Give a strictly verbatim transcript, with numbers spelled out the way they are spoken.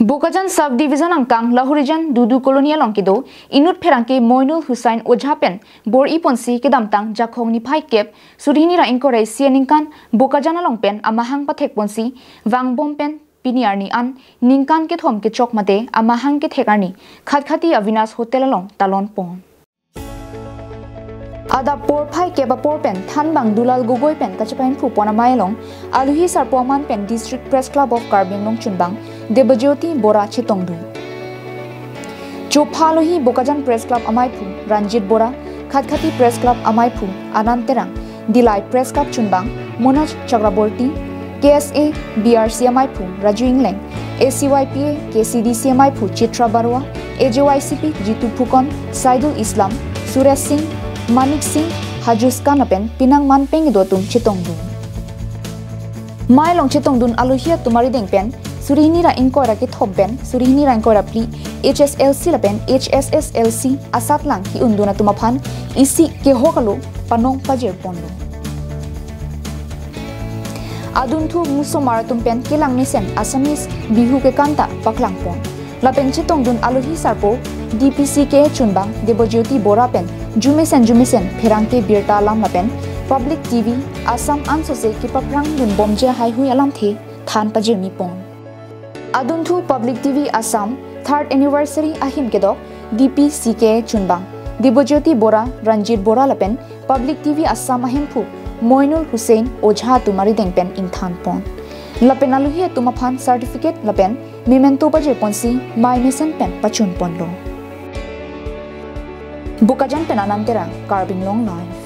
Bokajan Sub Division angkang Lahorijan Dudu Colony along kedo inut pherangke Moinul Hussain Ojha pen bor-i ponsi kedamtang Jakhong niphai kep, suri hini ra ingkoi ra isi aningkan Bokajan along pen amahang pathek ponsi vangbom pen pini arni an ningkan kethom kechok mate amahang kethek arni Khatkhati Avinash Hotel along talon pon. Adap porphai kep apor pen thanbang Dulal Gogoi pen kachepahemphu pon amei along alohi sarpo aman pen District Press Club of Karbi Anglong chunbang Debojyoti Bora chetongdun. Chopha alohi Bokajan Press Club ameiphu Ranjit Bora, Khatkhati Press Club ameiphu Anand Terang, Dillai Press Club chunbang Manoj Chakraborty, K S A B R C ameiphu Raju Engleng, A C Y P A K C D C ameiphu Chitra Barua, A J Y C P Jitu Phukan, Saidul Islam, Suresh Singh, Manik Singh, Hajus Khan lapen penang man peng kedo atum chetongdun. Mei along chetongdun alohi atum arideng pen suri hini ra ingkoi ra kethom pen suri hini ra ingkoi ra phli H S L C lapen H S S L C asatlang ki-undun atum aphan isi kehok alo panong pajir ponlo. Adunthu musomar atum pen kelang mesen Assamese Bihu kekanta paklang pon. Lapen chetongdun alohi sarpo D P C K chunbang Debojyoti Bora pen jumesen jumesen pherangke birta alam lapen Public T V Assam ansose kepaphrang dunbomji haihui alamthe than pajirmi pon. Adunthu Public T V Assam third anniversary ahim kedok D P C K chunbang Debojyoti Bora, Ranjit Bora lapen Public T V Assam ahemphu Moinul Hussain Ojha atum arideng pen ingthan pon. Lapen alohi atum aphan certificate lapen memento pajir ponsi mei mesen pen pachun ponlo. Bokajan pen Anand Terang, Karbi Anglong Live.